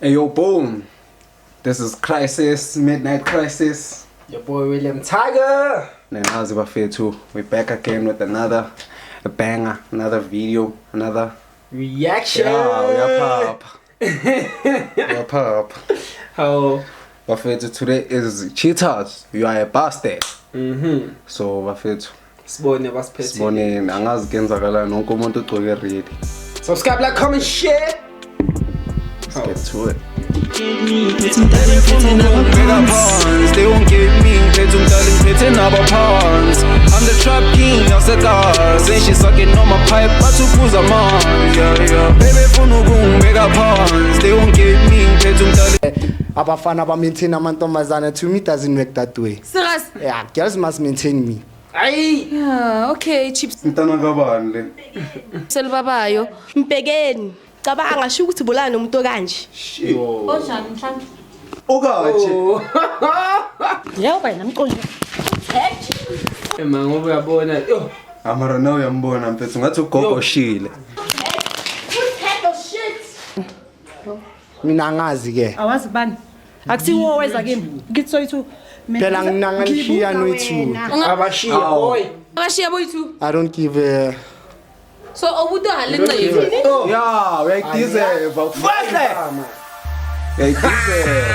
Hey yo, boom. This is Crisis, Midnight Crisis. Your boy William Tiger. Nenazi bafethu. We're back again with another banger, another video, another Reaction. Yeah, uyaphapha. Uyaphapha. How? Bafethu, today is cheaters. You are a bastard. So bafethu, Sibone basiphethe. siboneni angazi kuyenzakalani wonke umuntu ugcoke ready. Subscribe, like, comment, share. Let's get to it. Phansi, they won't get me ngiphethe umdali ngiphethe nabaphansi. I'm the trap king yasekasi and she sucking on my pipe bathi uphuza amanzi, yeah. Bebefuna ukungibeka phansi, they won't get me ngiphethe umdali. Abafana ba-maintain amantombazana. To me, it doesn't work that way. Serious? Yeah, girls must maintain me. Ayi. Yeah, okay, chips Mntana kabani le? selibabayo. Mbhekeni, cabanga ngasho ukuthi bulala nomuntu okanje. Onjani mhlawumbe? Okanje. Yebo wena mqondo. Ema ngoba uyabona. Yo. Amara nawe uyambona mfethu ngathi ugogo shile. Mina angazi-ke. Awazi bani? Akusiwo oweza kimi. Ngithi soyithu. Phela nginanganishiya noyithu. Abashiya boy. Abashiya boyithu. I don't give a So obuto halenqevu. Yeah, uyayideserve. Fahle. Uyayideserve.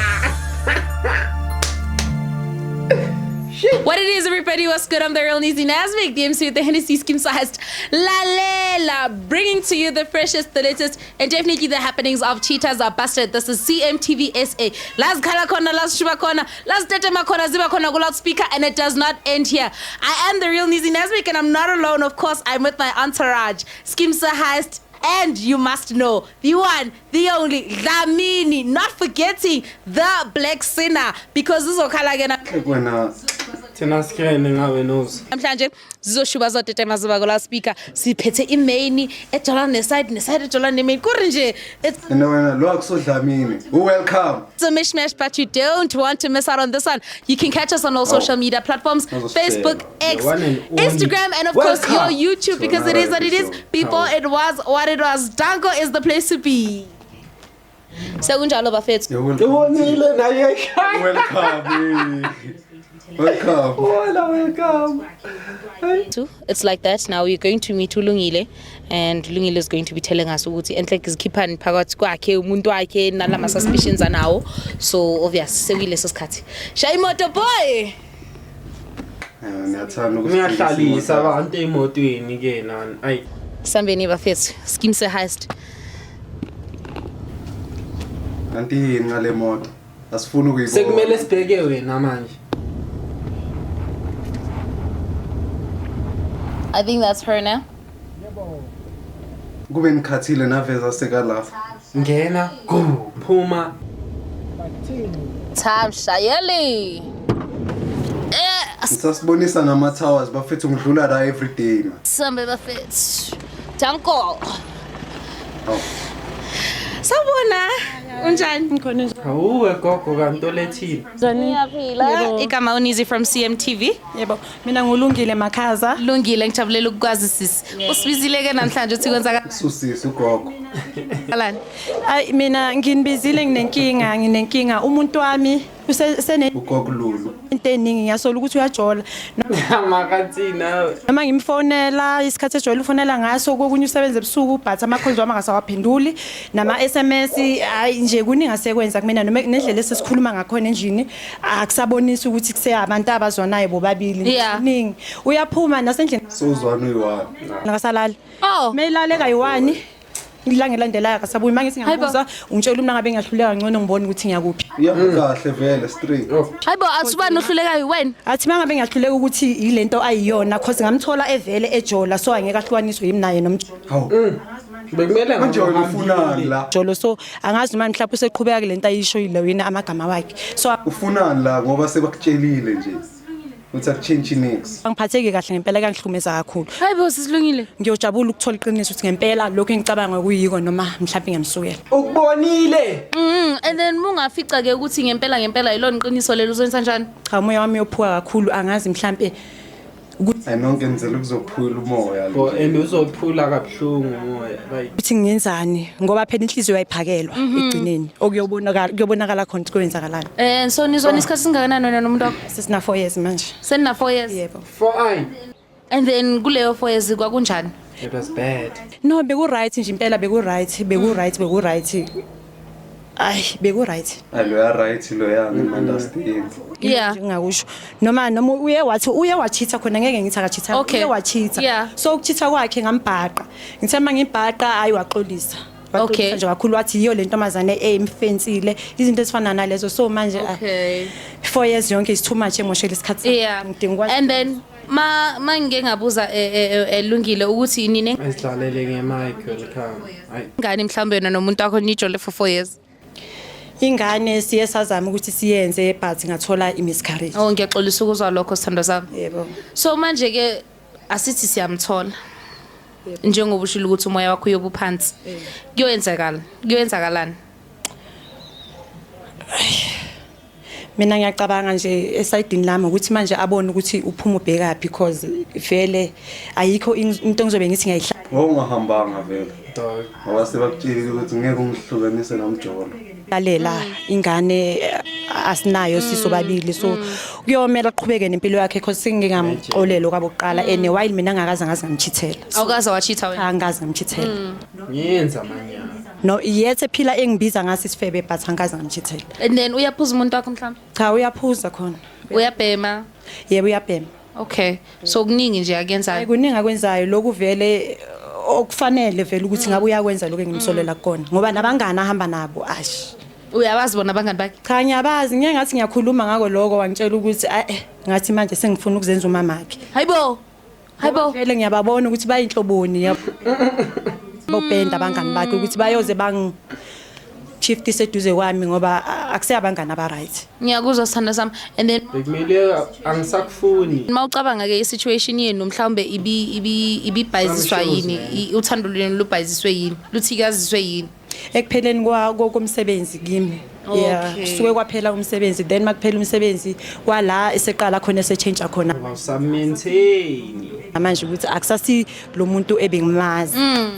What it is, everybody, what's good? I'm the real Nizi Nasmik, the MC with the Hennessy skin sized Lalela, bringing to you the freshest, the latest, and definitely the happenings of Cheetahs Are Busted. This is CMTV SA. Last Kala Kona, last Shuba Kona, last Tetema Kona, Ziba Kona, go loudspeaker, and it does not end here. I am the real Nizi Nasmik, and I'm not alone, of course. I'm with my entourage, Skimsa Heist, and you must know the one, the only Dlamini, not forgetting the Black Sinner, because this is Okala again. Wena Thina sikene ngawe nozi. Namhlanje zizoshuba zotetema ziba ko loudspeaker, siphethe imain ejola neside neside ejola nemain kuri nje it's and wena lo akusodlamini. Welcome. a mishmash, but you don't want to miss out on this one. You can catch us on all social media platforms: Ngizositshela. Facebook, X, The one and only. Instagram, and of course your Welcome YouTube, to because it is what it is. another episode. Before it was what it was. Danko is the place to be. Sekunjalo bafethu. You're welcome. Ubonile naye. Welcome. eh. Welcome. Hola, welcome. Too. It's like that. Now we're going to meet uLungile, and Lungile is going to be telling us ukuthi enhle izikhiphani phakathi kwakhe umuntu wakhe nalama suspicions anawo. So obvious sekuyileso sikhathi. Shaya imoto boy. Niyathanda ukusifundisa Ngiyahlalisa imoto. abantu emotweni ke nani. Ayi. Sambeni bafethu. Scheme se heist. Kanti yini ngale moto? Asifuni ukuyibona. Sekumele sibheke wena manje. I think that's her now. Kube nikhathile naveza sekalapha. Ngena, go, phuma. Time shayeli. Eh, Ngisasibonisa nama towers bafethu ngidlula la every day man. sambe bafethu. Danko. Awu. Sawubona. Unjani? Ngikhona nje. Awuwe gogo kanti olethile. Ngiyaphila. Igama uNizi from CMTV. Yebo, mina ngulungile Makhaza. Lungile, ngijabulela ukukwazi sisi. Usibizile ke namhlanje uthi kwenzakala Susisi ugogo. Kalani? Ay mina nginibizile nginenkinga, nginenkinga. Umuntu wami usene Ugogo Lulu. into eningi ngiyasola ukuthi uyajola. Makathi nawe. Noma ngimfonela isikhathi ejwayele ufonela ngaso kokunye usebenza ebusuku but ama-calls wami angasawaphenduli nama-SMS hayi nje kuningi asekwenza kumina noma nendlela esesikhuluma ngakhona endlini akusabonisi ukuthi kuseyabantu abazwanayo bobabili. Kuningi uyaphuma nasendlini Sozwana uyi-one. akasalali. Oh. Meyilale kayi-one ilanga elandelayo akasabuyi. Uma ngithi Hayibo. ngiyabuza ungitshela uma ngabe ngiyahluleka ngcono ngibone ukuthi ngiyakuphi. Ihamba kahle vele straight. Hayibo, athubani ohlulekayo wena? Athi uma ngabe ngiyahluleka ukuthi yilento ayiyona cause ngamthola evele ejola so angeke ahlukaniswe yimi naye nomjolo. Hawu. Bekumele Manje wena ufunani la? Jolo so angazi noma mhlawumbe useqhubeka kule nto ayisho yile yini amagama wakhe so Ufunani la ngoba sebakutshelile nje. Uthi akuchange nix. angiphatheki kahle ngempela kuyangihlukumeza kakhulu. Hayibo sisilungile. Ngiyojabula ukuthola iqiniso ukuthi ngempela lokhu engicabanga kuyiko noma mhlawumbe ngiyamsukela. Ukubonile. And then mungafica ke ukuthi ngempela ngempela yilona iqiniso lelo uzoyenza njani? Cha umoya wami uyophuka kakhulu angazi mhlambe Ukuthi Ayi nonke nizele ukuzophula umoya Bo nje. and uzophula kabuhlungu umoya like ukuthi ngiyenzani ngoba phela inhliziyo ayiphakelwa ekugcineni okuyobonakala kuyobonakala khona ukuthi kwenzakalani. And so nizwana isikhathi singakanani wena nomuntu wakho? Sesina 4 years manje. Senina 4 years. Yebo. for I And then kuleyo 4 years kwakunjani? it was bad. No, beku right nje impela, beku right, beku right, beku right. Ay, beku right. Ayi loya right loya ngim-understand. Yeah. Ngingakusho noma uye wathi uye wachitha khona, ngeke ngithi akachitha. Okay. Uye wachitha. Yeah. So ukuchitha kwakhe ngambhaqa, ngithe mangibhaqa ayi waxolisa. Okay. Waxolisa nje kakhulu, wathi yiyo le ntombazane eyimfensile, izinto ezifana nalezo. So manje ah, Okay. 4 years yonke is too much, emoshela isikhathi sami. Yeah. Ngidinga ukwazi. And then ma ngike ngabuza elungile ukuthi nine Esidlalele nge-mic welcome. Hayi ngani mhlawumbe wena nomuntu wakho nijole for 4 years. Ingane siye sazama ukuthi siyenze but ngathola i-miscarriage. Oh, ngiyaxolisa ukuzwa lokho, sithando sami. Yebo. So manje ke asithi siyamthola. Njengoba ushilo ukuthi umoya wakho uyobe uphansi. Kuyoyenzakala. Kuyoyenzakalani? Mina ngiyacabanga nje esayidini lami ukuthi manje abone ukuthi uphuma ubhekaphi, because vele ayikho into engizobe ngithi ngiyayihlala. Wawungahambanga vele. Dog. Ngoba sebakutshelile ukuthi ngeke ungihlukanise nomjolo. Lalela ingane asinayo sisobabili, so kuyomela aqhubeke nempilo yakhe because sengingamxolelo kwabokuqala, and while mina ngakaze ngaze ngamchithela. Awukaze wachitha wena. Angikaze ngamchithela. Ngiyenza manyana. No, yethe phila engibiza ngaso isifebe, but angikaze ngamchithela. And then uyaphuza umuntu wakho mhlawumbe? Cha, uyaphuza khona. Uyabhema. Yebo, uyabhema. Okay. So kuningi nje Hayi, akuyenzayo. kuningi akwenzayo lokhu vele okufanele vele ukuthi ngabe uyakwenza lokhu engimsolela kukona, ngoba nabangani ahamba nabo ash. Uyabazi bona abangani bakhe? Cha, ngiyabazi. Ngeke ngathi ngiyakhuluma ngako lokho, wangitshela ukuthi ngathi manje sengifuna ukuzenza umamakhe. Hayibo. Hayibo. Vele ngiyababona ukuthi bayinhloboni yabo bopenda abangani bakhe, ukuthi bayoze bang shiftise eduze kwami ngoba akuseyabangani aba right. Ngiyakuzwa, sithando sami. And then Bekumele angisakufuni. mawucabanga ke i-situation yenu mhlawumbe ibi ibi ibibhayiziswa Some shows, yini? man. Uthando lwenu lubhayiziswe yini? Luthikaziswe yini? Ekupheleni komsebenzi kimi. Yeah. Okay. Kusuke kwaphela umsebenzi, then makuphela umsebenzi kwala eseqala khona esechange khona. Awusa-maintain. Manje ukuthi akusasi lo muntu ebengimazi.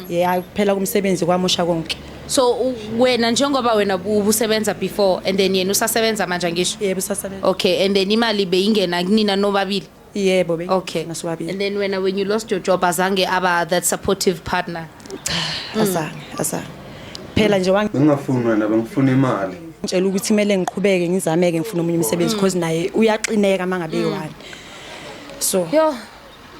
Yeah, kuphela kumsebenzi kwamosha konke. So wena njengoba wena ubusebenza before and then yena usasebenza manje, ngisho. Yebo, sasebenza. Okay, and then imali beyingena kunina nobabili. Yebo, Okay. nasobabili. And then wena when you lost your job azange aba that supportive partner. Azange, azange phela nje. Bengingafuni wena, bengifuna imali. Wangitshela ukuthi kumele ngiqhubeke ngizameke ngifuna omunye umsebenzi because naye uyaxineka uma ngabe eyi-one, so Yo.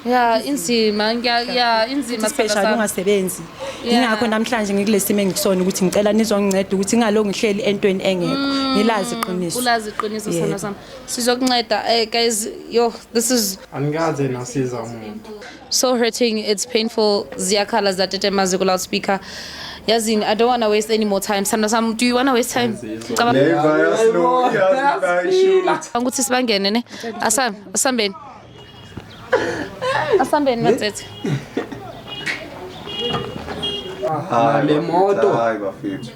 Yeah, inzima. Yeah, inzima, especially sithando sami. ungasebenzi. Yeah. Ingakho namhlanje ngikule simo engikusona ukuthi ngicela nizonginceda ukuthi ngaloku ngihleli entweni engekho, ngilazi iqiniso. Ulazi iqiniso, Yebo. sithando sami. Sizokunceda. Guys, yo, this is Angikaze nasiza umuntu. So hurting. It's painful. Ziyakhala zatete maziko loudspeaker. Yazini, I don't want to waste any more time. Sithando sami, do you want to waste time? Ngizizwa. Cabanga Le vaya slow, yazi bayishoot. ukuthi sibangene ne. Asam, asambeni. Asambeni mathethe. Nale moto. Hayi bafethu.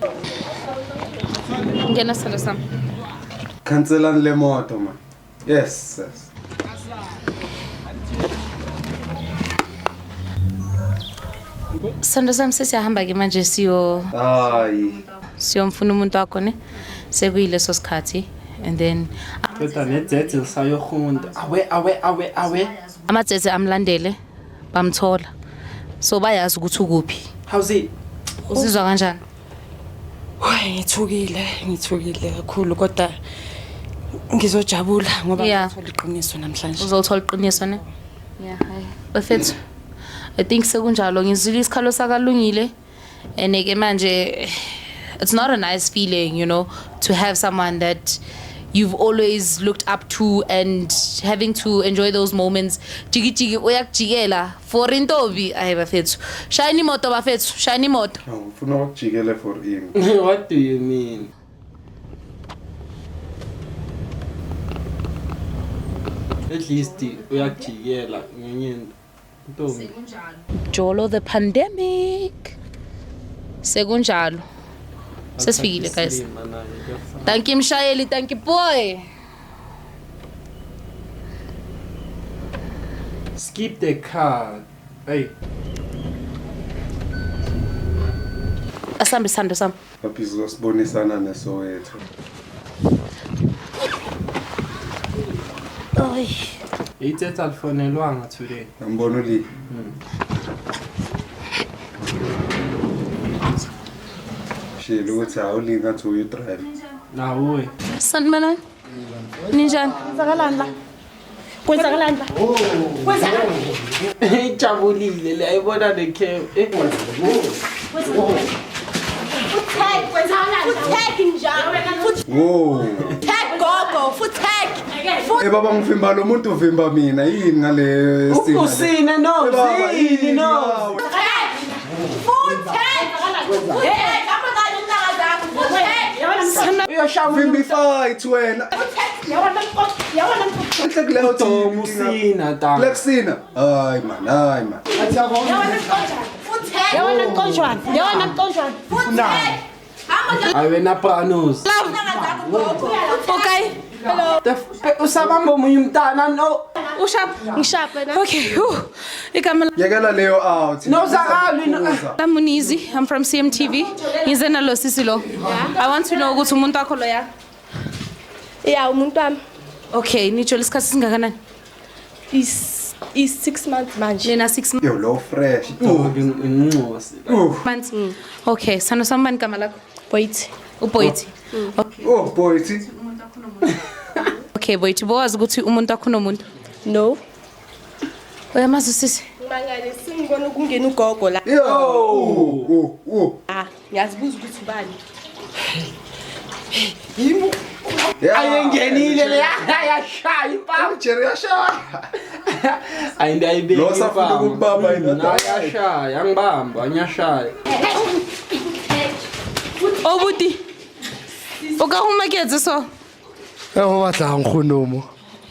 Ngena, sithando sami. Cancelani le moto man. Yes. Sithando sami, sesiyahamba ke manje siyo Hayi. siyomfuna umuntu wakho ne. Sekuyileso sikhathi and then Kodwa nedzedze lisayorhunda. Awe awe awe awe. Amatsetse amlandele bamthola. So bayazi ukuthi ukuphi. How's it? Uzizwa kanjani? Hayi, ngithukile, ngithukile kakhulu, kodwa ngizojabula ngoba ngithola iqiniso namhlanje. Uzothola iqiniso ne? Yeah, hayi. Bafethu. I think sekunjalo, ngizwile isikhalo sakalungile and ke manje it's not a nice feeling to have someone that you've always looked up to and having to enjoy those moments. Jiki jiki uyakujikela for intombi. Ayi bafethu. Shayini imoto bafethu, shayini imoto. Ngifuna ukujikele for ini. What do you mean? At least uyakujikela ngenye into. Ntombi. Jolo the pandemic. Sekunjalo. Sesifikile guys. Isilima naye, kuyafana. Thank you mshayeli, thank you boy. Keep the car. Hey. Asambe sithando sami. Babhizi usibonisana neSoweto. Ithetha alifonelwanga today. Ngambona uli. Shilo ukuthi awuli ngathi uyu drive. Nawe. Sanibonani. Ninjani? Kwenzakalani la? Kwenzakalani la? Kwenzakalani? Ijabulile le ayibona le cam. Eh. Futhi kwenzakalani? Futhi njalo. Futhi Wo. gogo, futhi. Futhi Eh baba ngivimba lo muntu uvimba mina yini ngale sina. Usine no, Baba, zini yini no. ngawe? futhi. Futhi. Amagama intanga zakho. Futhi. Uyoshaya Vimba ifight wena. Enhle kuleyo uDom usina ta. Black Sina. Hayi man, hayi man. Futhi. Yabona mqonjwana, yabona mqonjwana. Futhi. Amagama Hayi wena Pranos. intanga zakho gogo. Okay. Usabamba omunye umntana no. Ushap. Ngishapha wena. Okay. Whew. Igama Yekela leyo out. No, Zakali, no. lami Munizi. I'm from CMTV. Ngize nalo sisi lo. I want to know ukuthi umuntu wakho loya. Yeah, umuntu wami Okay, nijole isikhathi singakanani? is 6 months manje. Nina 6 Yo lo fresh. Dog inxosi. months. Okay, sano sambani igama lakho? Wait. UBoyti. Okay. Oh boy, thi. Okay, Boyti, bowazi ukuthi umuntu wakho unomuntu. No. Uyamazi sisi? Mangale singibona ukungena ugogo la. Yo. Oh oh. Ah, ngiyazibuza ukuthi ubani. Yeah. Ayengenile le yashaya impama. Jerry yashaya. Ayi ndayibeka. Lo safuna ukubamba indoda. Ayashaya, angibamba, anyashaya. Obuti. O ka go maketse so. E go batlang nkgono mo.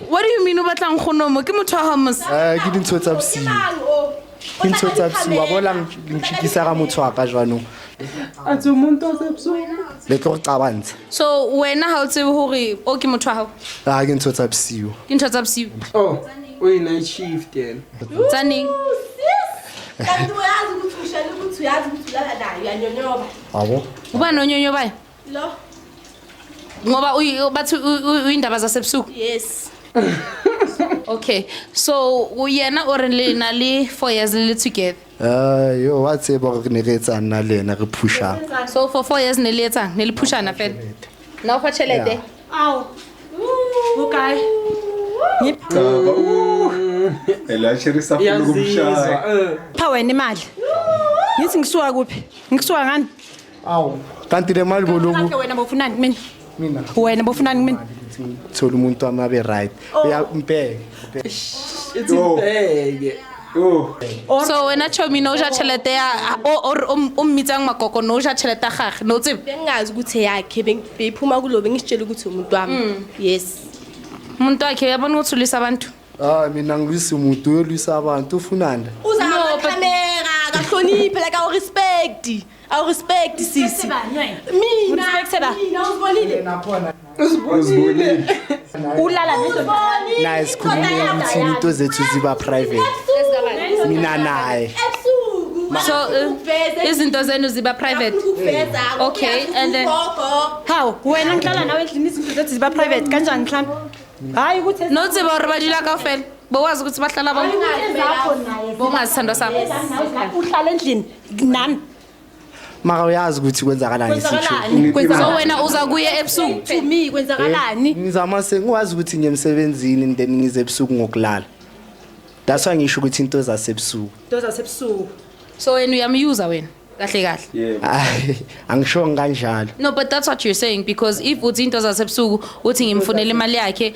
What do you mean o batlang go mo? Ke motho wa gago mos. Eh ke dintho tsa bosiu. Ke ntho tsa bosiu wa bona ntšhikisa ga motho wa ka jwanong. Athi umuntu osebusuku. Le tlo go qabantsha. So wena ha o tsebe hore o ke motho wa gago. Ah ke ntho tsa bosiu. Ke ntho tsa bosiu. Oh, uyi night shift yena. Tsa neng? Kanti uyazi ukuthi ushela ukuthi uyazi ukuthi ulala naye uyanyonyoba. Abo. Ubani onyonyobayo? Lo. Ngoba bathi uyindaba zasebusuku. Yes. Okay. So yena o re le na le 4 years le le together. Eh yo wa tseba gore ne re etsang nna le ena re pushang. So for 4 years ne le etsang, ne le pushana fela. Na o fa tjhelete? Awu. Bokae? Baba. Ela Jerry safuna ukumshaya. Iyazizwa. Pha wena imali. Ngithi ngisuka kuphi? Ngisuka ngani? Awu. Kanti le mali boloku Wena bofunani kumina? mina Wena bofunani kumina? thola umuntu wami abe right. Uya mbheke. Ithi bheke. Oh. So wena chomi no ja tjhelete ya o o mmitsang makoko no ja tjhelete ya gagwe no tsebe. Bengazi ukuthi eyakhe beyiphuma kulo bengisitshela ukuthi umuntu wami. Yes. Umuntu wakhe uyabona ukuthi ulwisa abantu. Ah mina ngilwisa umuntu uyolwisa abantu ufunani? Uza No, but- ngamakhamera, akahloniphe like awu respect. Awu respect sisi. Mina Respect ba? Mina uzibonile. Uzibonile. Ulala nendoda. Naye sikhulume ukuthi into zethu ziba private. Mina naye. Ebusuku. So izinto zenu ziba private. Ukuveza. Okay, and then- gogo. Hawu, wena ngihlala nawe endlini izinto zethu ziba private kanjani mhlawumbe? Hayi ukuthi No tseba hore ba dula kaofela. Bowazi ukuthi bahlala bonke. ezakho naye. Bongazi sithandwa sami. Uhlala endlini nami. Mara uyazi ukuthi kwenzakalani Kwenzakalani? So wena uza kuye ebusuku. To me kwenzakalani? Ngizama sengiwazi ukuthi ngiyemsebenzini then ngize ebusuku ngokulala. That's why ngisho ukuthi into zasebusuku. Into zasebusuku. So wena uyamuse wena. Kahle kahle. Yebo. Hayi angishongo kanjalo. No, but that's what you're saying because if uthi into zasebusuku uthi ngimfunele imali yakhe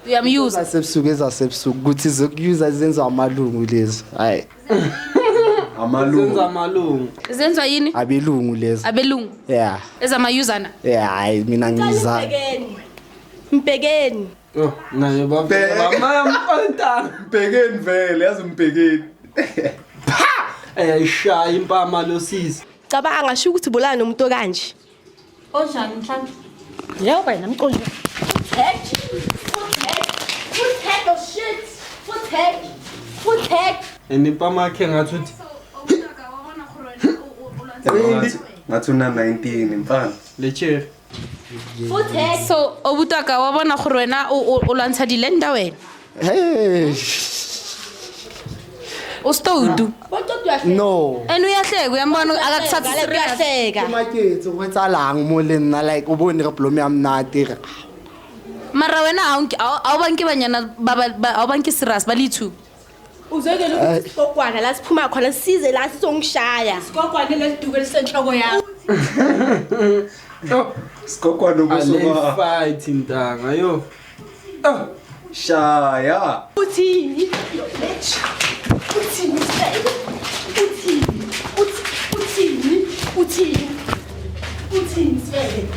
uyamuse. Zasebusuku ezasebusuku ukuthi zokuyuza zenza amalungu lezo. Hayi Amalungu. Zenza amalungu. Zenziwa yini? abelungu lezo. Abelungu. Yeah. Ezamayuzana. Yeah, hayi mina ngiza. Mbhekeni. Mbhekeni. Oh, naye Bheke. baba. Mbhekeni vele, yazi mbhekeni. Ayishaya impama lo sisi. Cabanga sho ukuthi ubulala nomuntu okanje. Onjani mhlawumbe? Yebo wena mqonjwana. Futhi. Futhi oh shit. Futhi. Futhi And ipamakhe ngathi uthi Ngathi una 19 mfana. Le chair. Futhi So obutaka wa bona gore wena o lwantsha dilenda wena. Hey. O stoutu. No. And uyahleka uyambona akakuthathi serious. Uyahleka. Ke maketse go etsalang mo le nna like o bone re plomo ya monate re Mara wena a o banke banyana ba a o banke serious ba le two. Uzokela ukuthi sikokwana la siphuma khona size la sizongishaya. Sikokwane leliduku elisenhloko yakho. Sikokwane ubusuka. Fight ntanga yo. Shaya. Uthini? Bitch. Uthini? Uthini? Uthini? Uthini? Uthini sifebe?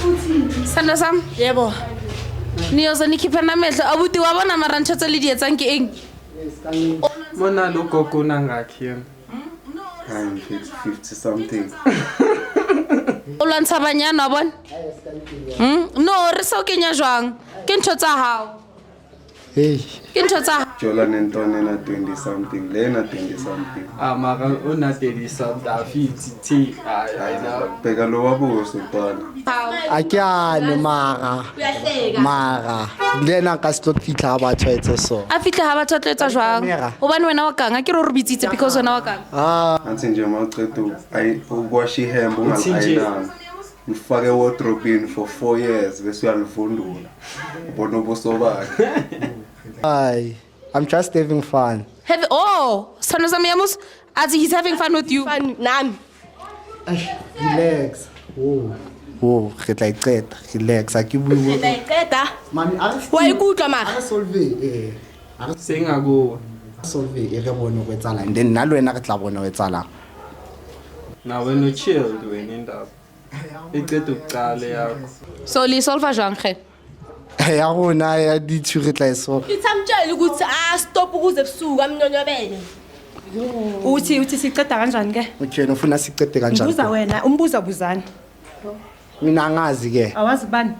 Uthini? Sando sam? Yebo. Niyoze nikhiphe namehlo abuti wa bona mara ntho tse le di etsang ke eng? Mona lo gogo nangakhi yena. I'm 50 something. O lwantsha banyana wa bona? No, re sa o kenya jwang? Ke ntho tsa hao. Hey. Ke ntho tsa Jola nentwana ena 20 something, le ena 20 something. Ah mara una 30 something 50 T. Ay bheka lo wabuso mntwana. A ke ane mara. Uyahleka. Mara le ena nka se tlo fitlha ga batho etse so. A fitlha ga batho tlo etsa jwang? Hobane wena wa kang? A ke re o re bitsitse because wena wa kang. Ah, anthi nje mawuqeda ukwasha ihembe ungalayinanga. Mfake wardrobe for 4 years bese uyalivundula. Ubona ubuso bakhe. Hi, I'm just having fun. Oh, Sando sami yamus, as he's having fun with you. Fun nami. Relax. Oh. Oh, re tla iqeta. Relax, a ke bue. Re tla iqeta. Mami, a re wa ikutlwa mara. A solve eh. A re sengago. Solve e re bone go etsalang. Then nna le wena re tla bona go etsalang. Na wena chill wena indaba. Iqeda ukuqala yakho. So li solve jwang ge? Ya rona ya dithu re tla e solve. Ithamtshela ukuthi a stop ukuze ebusuku amnyonyobele. Uthi siceda kanjani ke? Okay, ufuna sicede kanjani? Ngibuza wena, umbuza buzani. Mina angazi ke. Awazi bani?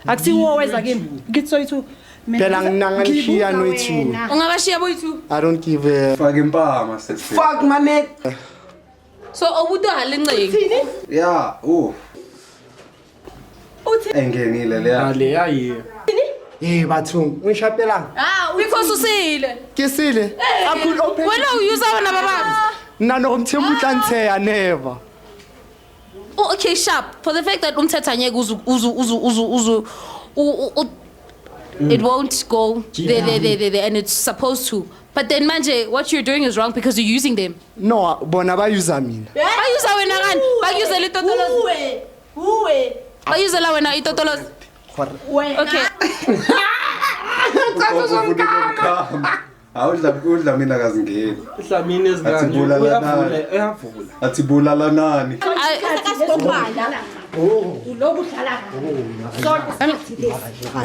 Akusiwo weza kimi. Ngithi soyithu. Phela nginanganishiya noyithu. Ungabashiya boyithu? I don't give a fuck impama sisi. Fuck my neck. So obuto halenqeki. Yeah, oh. Uthi engenile leya. Leya yi. Eh batho, ungishapelang? Ah, because usile. Ke sile. I could open. Wena u use wona baba. Nna no ngithemba utlantsheya never. Oh, okay, sharp. For the fact that umthetha ngeke uzu it won't go there and it's supposed to. But then manje what you're doing is wrong because you're using them. No, bona ba use mina. Ba use wena kani? Ba use le totolo. Uwe. Ba use la wena itotolo. Okay. Awudla mina kazingeni. Dlamini ezingane. Uyavula, uyavula. Athi bulala nani? Oh. Uloku udlala.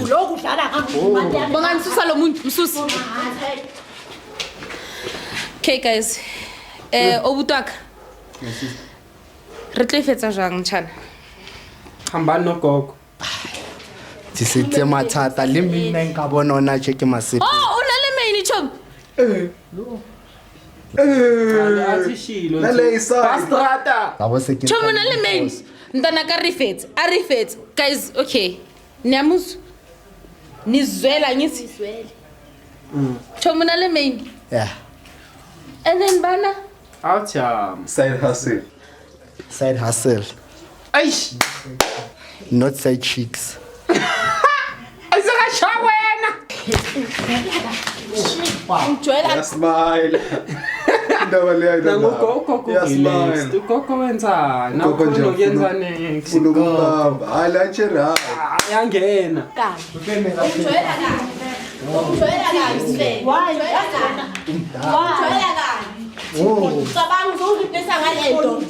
Uloku udlala. Bongani susa lo muntu, msusi. Okay guys. Obutwaka. Re tlo fetsa jwang mtshana? Hamba nogogo. Tisitse mathata le mina nka bona ona che ke masipi. Oh, una le main chomi. Athishilo. Nale iside. Bastrata. Chomi una le main. Ntana ka re fetse. A re fetse. Guys, okay. Niyamuzwa? Nizwela ngithi. Nizwele. Chomi una le main. Yeah. And then bana out side hustle. Side hustle. Eish. Not side chicks. Smile. Ugogo wenzani? Ugogo yenza next. Ufuna ukubamba. Hayi la chera. Ayangena. Ungijwayela kabi. Ungijwayela kabi sifebe. Ungijwayela kabi. Ungijwayela kabi. Cabanga uzongibhesa ngalento.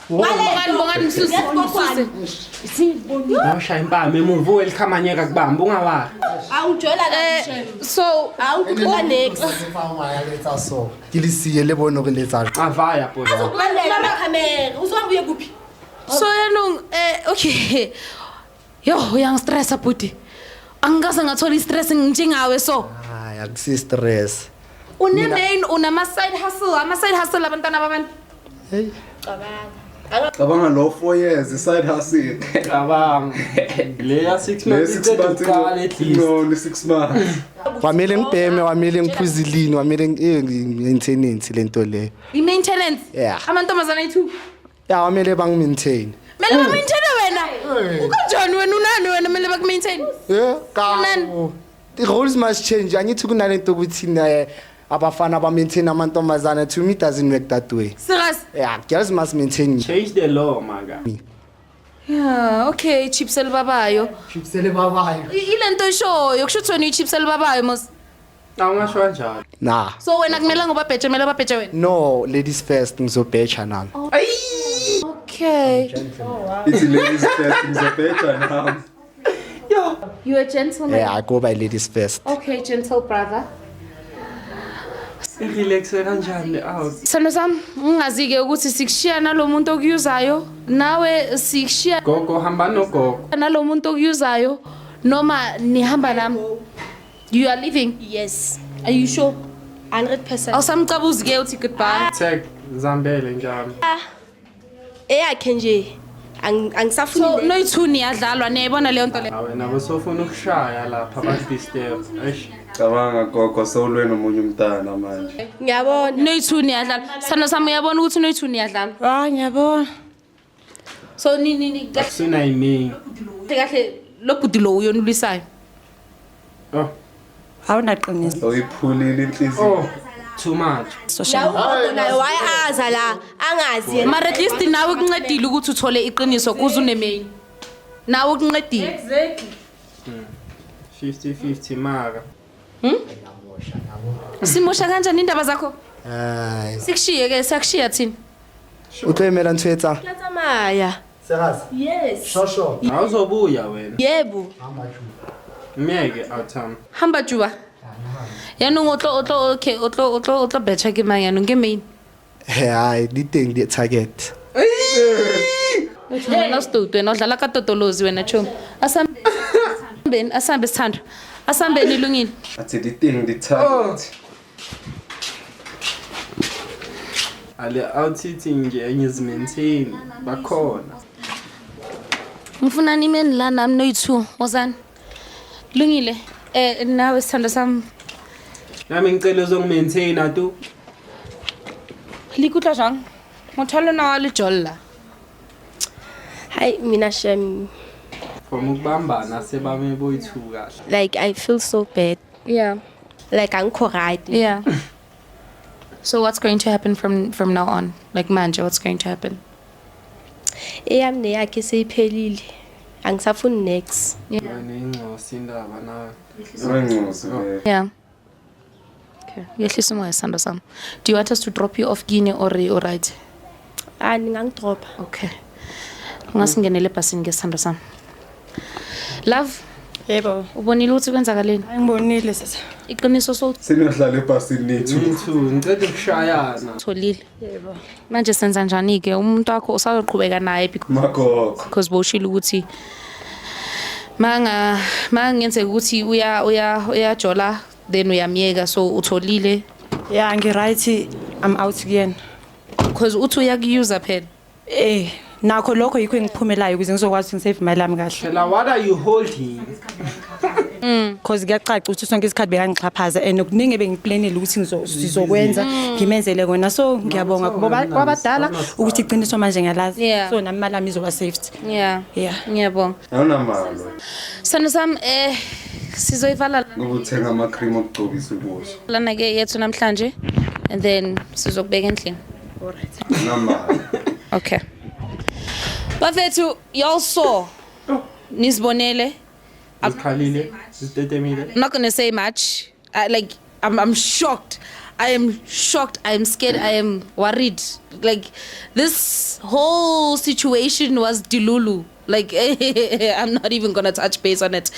Bongani msusi. Nawushaya impama emuva welikhamanyeka kubamba ungawari. Awungijwayela kabi. So awungikuba next. So ke le siye le bone gore le etsa. Avaya boy. Azokulandela amakhamera. Uzohamba uye kuphi? So yanong okay. Yo uyangistressa bhuti. Angikaze ngathola istress njengawe so. Hayi akusi stress. Une-main, unama-side hustle, ama-side hustle abantwana babantu. Hey. Cabanga lo 4 years i-side hustle. Cabanga. Leya 6 Le months 6 months iqala at least. No, le 6 months. Kwamele ngibheme, kwamele ngiphuze ilini, kwamele maintenance lento leyo. I-maintenance. Yeah. Amantombazane ayi-two. Ya kwamele bangi-maintain. Kumele ba-maintaine wena. Ukanjani wena unani wena kumele baku-maintain? Yeah, ka. Unani? The roles must change. Angithi kunalento ukuthi abafana ba maintain amantombazana, to me it doesn't work that way. Serious? Yeah, girls must maintain. Change the law, maga. Yeah, okay, chips elibabayo. Chips elibabayo. Ile nto ishoyo, kusho ukuthi wena uyi-chips elibabayo mos. Awungasho kanjalo. Nah. So wena kumele ngobabheje, kumele babheje wena. No, ladies first, ngizobhecha nami. Okay. Ithi ladies first ngizobheja nami. You a gentleman. Yeah, I go by ladies first. Okay, gentle brother. Irelaxe kanjani le out? Sithando sami, ngingazi-ke ukuthi sikushiya nalo muntu okuyuzayo, nawe sikushiya Gogo hamba nogogo. nalo muntu okuyuzayo, noma nihamba nami. You are leaving? Yes. Are you sure? 100%. Awusamcabuzi-ke uthi goodbye. Tag Zambele njalo. Eyakhe nje angisafuni So noyi-two niyadlalwa, niyayibona leyo nto leyo. Awena bosofuna ukushaya lapha ba-disturb. Eish. Cabanga gogo sewulwe nomunye umntana manje. Ngiyabona. Noyi-two niyadlala. Sithando sami uyabona ukuthi noyi-two niyadlala. Hayi ngiyabona. So ni ni ni kahle Akusina yiningi. kahle lo bhuti lo uyonulwisayo. Oh. Awunaqiniso. Uyiphulile inhliziyo. Oh, too much. Social. Nawe naye wayaza la angazi yena. Mara at least nawe kuncedile ukuthi uthole iqiniso kuze une-main. Nawe kuncedile. Exactly. 50-50 mara. Simosha kanjani indaba zakho? Hayi. Sikushiye ke, siyakushiya thina. O tlo emela ntho e etsang? Ke tsamaya. Serious? Yes. Shosho. Awuzobuya wena. Yebo. Myeke awuthami. Hamba juba. Yaanong o tlo o tlo okay, o tlo o tlo o tlo betjha ke mang yaanong ke main. Hayi, di teng di target. Wena usitoti wena udlala ka totolozi wena chomi. Asambeni, asambe sithando. Asambeni ilungile. Athi di teng di target. Ale out-eating nje ngizimaintain bakhona. Ngifuna nimeni la nami noyi-two, wozani. Lungile. Nawe sithando sami. Nami ngicela uzongimaintaina tu. Le ikutlwa jang? Motho wa lona wa le jolla. Hayi mina shem. From ukubambana sebame boyi-two kahle. Like I feel so bad. Yeah. Like angikho right. Yeah. So what's going to happen from now on? Like manje, what's going to happen? Eyami neyakhe seyiphelile. Angisafuni next. Wena ingcosi indaba nawe. Ingcosi vele. Yeah. Okay. Yehlisa umoya sithando sami. Do you want us to drop you off kini or you right? Ah, ningangidropa. Okay. Ungasingenele ebhasini ke sithando sami. Love, Yebo. ubonile ukuthi kwenzakaleni? Ngibonile sasa. Iqiniso so Seniyohlala ebhasini nethu. Me-two, ngicela ukushayana. utholile. Yebo. Manje senza njani ke? Umuntu wakho usazoqhubeka naye Magogo. because bowushilo ukuthi manga mangenzeka ukuthi uya uya uyajola then uyamyeka, so utholile. Yeah, ngi-right, I'm out kuyena. Because uthi uyakuyuza phela. Nakho lokho yikho engiphumelayo ukuze ngizokwazi ukuthi ngisave imali yami kahle. Phela what are you holding? Because kuyacaca ukuthi sonke isikhathi bekangixhaphaza and kuningi ebengiplanele ukuthi sizokwenza ngimenzele kona. So ngiyabonga kubo kwabadala ukuthi iqiniso manje ngiyalazi. Yeah. So nami imali yami izoba safety. Yeah. Yeah. Ngiyabonga. Awunamali. Sithando sami sizoyivala Ukuthenga ama cream okugcobisa ubuso. lana ke yethu namhlanje and then sizokubeka endlini. Alright. Awunamali. Okay. Bafethu, y'all saw. Nisibonele. Zikhalile, zitetemile. I'm not gonna say much. I'm shocked. I am shocked. I am scared. I am worried. Like this whole situation was delulu. Like I'm not even gonna touch base on it.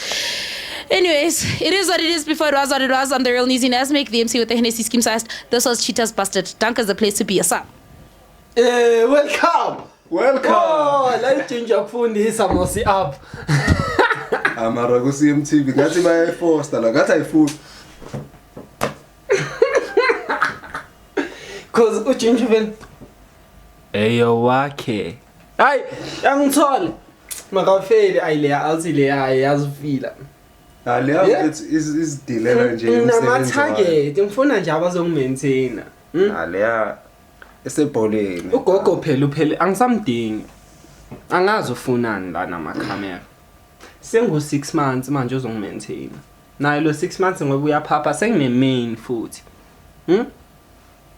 Anyways, it is what it is. Before it was what it was. I'm the real Nizi Nasmik, the MC with the Hennessy scheme sized. This was Cheaters Busted. Dank is the place to be. Asa. Hey, welcome. Welcome. Oh, la ijinja kufundisa mosi up. Amara ku CMTV ngathi bayayifosta la ngathi ayifuni. Cause uJinju vele eyo wakhe. Hayi, yangithola. Makafeli ayileya athi leya yazifila. Leya mfethu izidilela nje umsebenzi wayo. Nama-target ngifuna nje abazongimaintaina. Leya esebholeni. Ugogo phela uphele angisamdingi. Angazi ufunani la namakhamera. Sengu 6 months manje uzongimaintaina. Naye lo 6 months ngoba uyaphapha sengine-main futhi.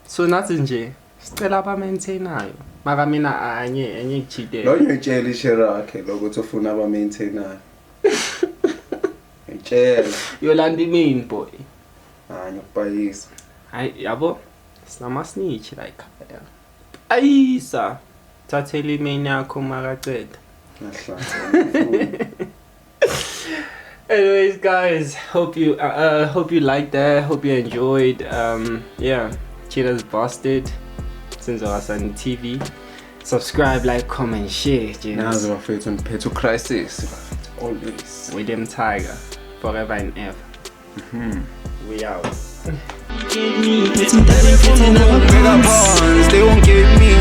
So nathi nje sicela abamaintainayo. Maka mina anye ngijide. Lo ngiyitshela ishare yakhe lokuthi ufuna abamaintainayo. Ngitshela. Yolanda i-main boy. Hayi ngiyakubhayisa. Hayi yabo sinama-snitch la ekhaya. Ayisa. Thathela i-main yakho makaceda. Ngahlala. Anyways, guys, hope you liked that. Hope you enjoyed. Yeah, Cheetah's Busted. Senzo Hassan TV. Subscribe, like, comment, share. Nazi bafethu ngiphethe crisis bafethu always. With them tiger forever and ever. We out. They won't get me.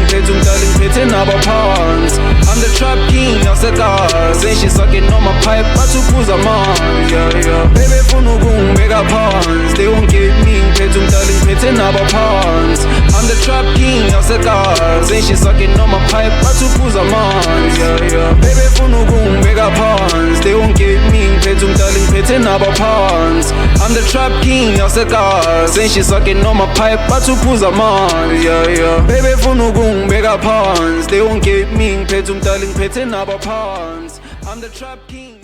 I'm the trap king, yasegas. She sucking on my pipe, but to put man. Yeah, yeah. Baby, mega pawns. They won't get me. I'm the trap king, yasegas. She sucking on my pipe, but to put man. Yeah, yeah. Baby, mega pawns. They won't get me. I'm the trap king, yasegas. She sucking on my pipe, but to put man. Yeah, yeah. Baby, mega pawns. They won't get me. I'm the trap king.